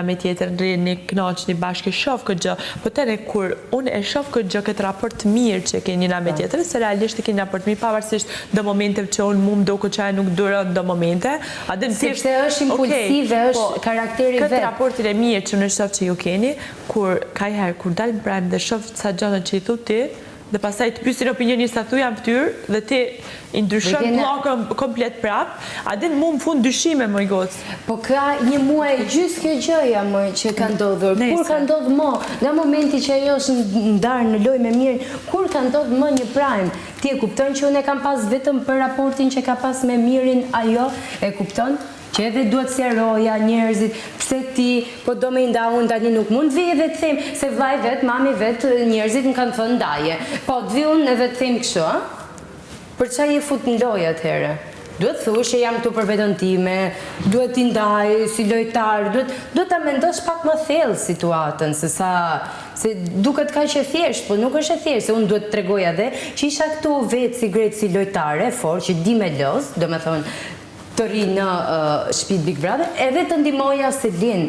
Me tjetrin rrini kënaqni bashkë e shoh këtë gjë po tani kur unë e shoh këtë gjë këtë raport të mirë që e keni njëra me tjetrën se realisht e keni raport të mirë pavarësisht do momenteve që unë mu më duket që ajo nuk duron do momente a din thjesht Sepse është impulsive, është po karakteri këtë raportin e mirë që unë e shoh që ju keni kur kajherë kur dal në prime dhe shoh ca gjëra që i thu ti Dhe pastaj të pyesin opinionin sa thuja në fytyrë dhe ti i ndryshon pllakën komplet prap, a din mu më fut n'dyshime moj gocë. Po ka një muaj e gjys kjo gjëja moj që ka ndodhur, kur ka ndodh mo, nga momenti që ajo është ndarë në lojë me Mirin, kur ka ndodh më një prime, ti e kupton që unë e kam pas vetëm për raportin që ka pas me Mirin ajo, e kupton? Që edhe duhet sqaroja njerëzit pse ti po do me i nda unë tani nuk mund të vij edhe të them se vllai vet mami vet njerëzit më kanë thënë ndaje po të vij unë edhe të them kështu ë për ça je fut në lojë atëherë duhet thuash që jam këtu për veten time duhet t'i ndaj si lojtar duhet duhet ta mendosh pak më thellë situatën se sa se duket kaq e thjeshtë po nuk është e thjeshtë se unë duhet të tregoja dhe që isha këtu vetë si Gretë si lojtare e fortë që di me loz domethënë të rri në shtëpi Big Brother edhe të ndihmoja Selin.